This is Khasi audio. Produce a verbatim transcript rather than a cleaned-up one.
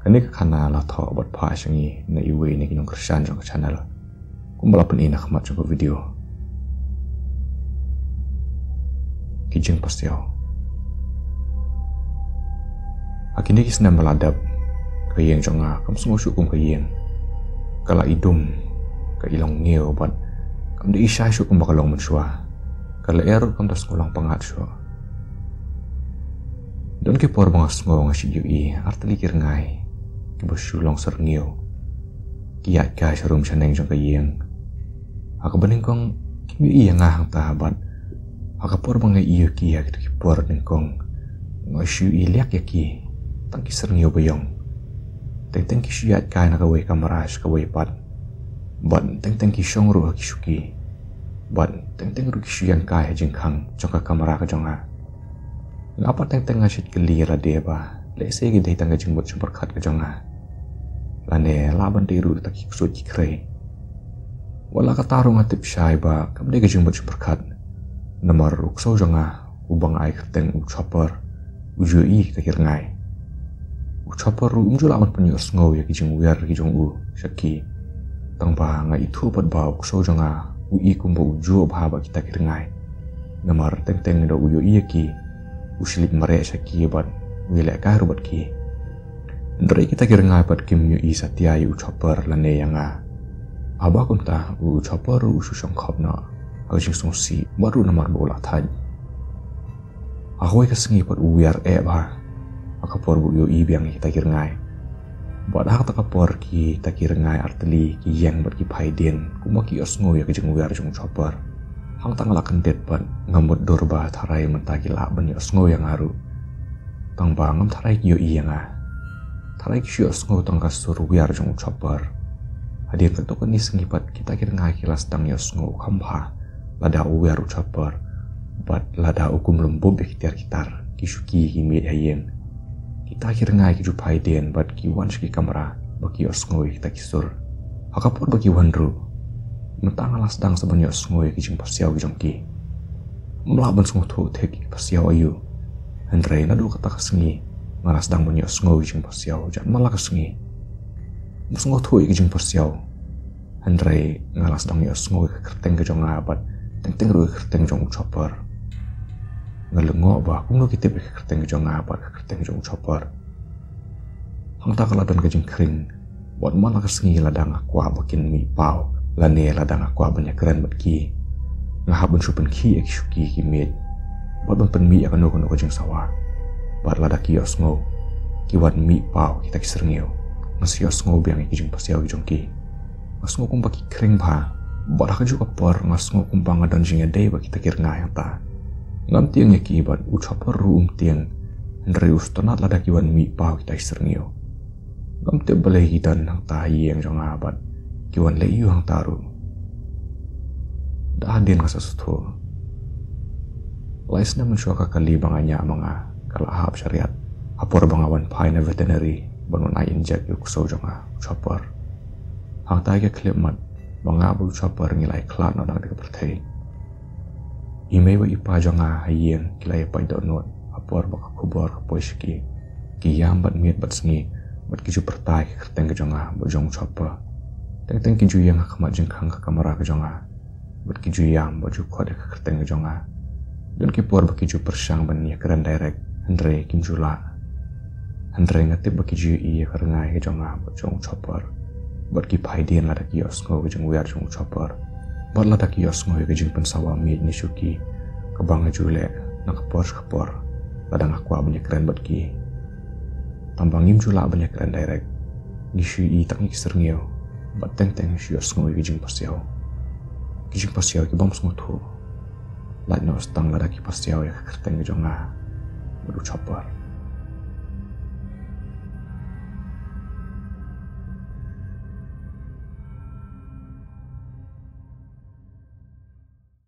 Kane ka khana la thoh bad phah sha ngi na iwei na ki nongkyrshan jong ka channel, kumba la pyni na khmat jong ka video. Ki jingpasiaw. Ha kine ki snem ba la dep, ka ïing jong nga kam sngew shuh kum ka ïing. Ka la i dum, ka i long ñiew bad kam da i shai shuh kumba ka long mynshuwa. Ka lyer ruh kam da sngew long pyngngad shuh. Don ki por ba nga sngew nga shu ïohi ar tylli ki rngai kiba shu long syrngiew, ki ïaid kai sha rum sha neng jong ka ïing. Ha kaba nyngkong kim ïohi ïa nga hangta, bad ha ka por ba nga ïohi ïa ki ha kito ki por nyngkong, nga shu ïohi liak ïa ki, tang ki syrngiew ba ïong. Teng teng ki shu ïaid kai na kawei ka kamra sha kawei pat, bad teng teng ki shong ruh ha ki shuki, bad teng teng ruh ki shu ïeng kai ha jingkhang jong ka kamra ka jong nga. Nga pat teng teng nga shait kylli ïa lade ba lehse ki dei tang ka jingmut jingpyrkhat ka jong nga, lane lah ban dei ruh tang ki ksuid ki khrei. Wat la katta ruh nga tip shai ba kam dei ka jingmut jingpyrkhat, namar u ksew jong nga uba nga ai kyrteng u Chopper, u ju ïohi kita ki rngai. U Chopper ruh um ju lah ban pynïohsngew ïa ki jingwiar ki jong u sha ki. Tang ba nga ithuh pat ba u ksew jong nga u i kumba u juh bha bad kita ki rngai, namar teng teng da u ïohi ïa ki, u shu leit mareh sha ki bad u ïalehkai ruh bad ki. Hynrei kita ki rngai pat kim ïohi satia ïa u Chopper lane ïa nga. Haba kumta u Chopper ruh u shu shongkhop noh ha ka jingsngewsih, bad ruh namar ba u la thait. Ha kawei ka sngi pat u wiar eh bha ha ka por ba u ïohi biang ïa kita ki rngai. Bad ha kata ka por kita ki rngai ar tylli ki ïeng bad ki phai dien kumba ki ïohsngew ïa ka jingwiar jong u Chopper. Hangta nga la kyndit bad nga mutdur ba tharai mynta ki lah ban ïohsngew ïa nga ruh. Tang ba ngam tharai ki ïohi ïa nga. Tharai ki shu ïohsngew tang ka sur wiar jong u Chopper. Hadien katto katne sngi pat kita ki rngai ki la sdang ïohsngew kham bha lada u wiar u Chopper, bad lada u kum lum bup ïa ki tiar ki tar, ki shuki, ki miej ha ïing. Kita ki rngai ki ju phai dien bad ki wan sha ki kamra ba ki ïohsngew ïa kita ki sur. Ha ka por ba ki wan ruh, mynta nga la sdang sa ban ïohsngew ïa ki jingpasiaw ki jong ki. Ngam lah ban sngewthuh thik ki pasiaw aïu, hynrei naduh kata ka sngi nga la sdang ban ïohsngew ïa ki jingpasiaw jan man la ka sngi. Ngam sngewthuh ïa ki jingpasiaw, hynrei nga la sdang ïohsngew ïa ka kyrteng ka jong nga bad teng teng ruh ïa ka kyrteng jong u Chopper. Nga lyngngoh ba kumno ki tip ïa ka kyrteng ka jong nga bad ka kyrteng jong u Chopper. Hangta ka la don ka jingkhring, bad man la ka sngi lada nga kwah ba kin mih paw, lane lada nga kwah ban ïakren bad ki, nga hap ban shu pynkhih ïa ki shuki ki miej, bad ban pynmih ïa kano kano ka jingsawa. Bad lada ki ïohsngew, ki wan mih paw kita ki syrngiew. Nga sa ïohsngew biang ïa ki jingpasiaw ki jong ki. Nga sngew kumba ki khring bha, bad ha kajuh ka por nga sngew kumba nga don jingïadei bad kita ki rngai hangta. Ngam tieng ïa ki bad u Chopper ruh um tieng, hynrei u sngewtynnat lada ki wan mih paw kita ki syrngiew. Ngam tip balei ki don hangta ha ïing jong nga bad ki wan leh aïu hangta ruh. Da hadien nga sa sngewthuh. Lai snem mynshuwa ka kali ba nga ñiah ma nga ka la hap sha riat, ha por ba nga wan phai na veterinary ban wan ai injek ïa u ksew jong nga u Chopper. Hangta ïa ka khyllipmat ba nga bad u Chopper ngi la ïakhlad noh dang da ka pyrthei. I mei bad i pa jong nga ha ïing ki la ïapait dohnud ha por ba ka khubor ka poi sha ki. Ki ïam bad miet bad sngi, bad ki ju pyrta ïa ka kyrteng ka jong nga bad jong u Chopper. Teng teng ki ju ïeng ha khmat jingkhang ka kamra ka jong nga, bad ki ju ïam bad ju khot ïa ka kyrteng ka jong nga. Don ki por ba ki ju pyrshang ban ïakren direct, hynrei kim ju lah. Hynrei nga tip ba ki ju ïohi ïa ka rngai ka jong nga bad jong u Chopper, bad ki phai dien lada ki ïohsngew ka jingwiar jong u Chopper, bad lada ki ïohsngew ïa ka jingpynsawa miej ne shuki kaba nga ju leh na ka por sha ka por lada nga kwah ban ïakren bad ki. Tang ba ngim ju lah ban ïakren direct, ngi shu ïohi tang ïa ki syrngiew, bad teng teng shu ïohsngew ïa ki jingpasiaw. Ki jingpasiaw ki bym sngewthuh. Lait noh tang lada ki pasiaw ïa ka kyrteng ka jong nga bad u Chopper.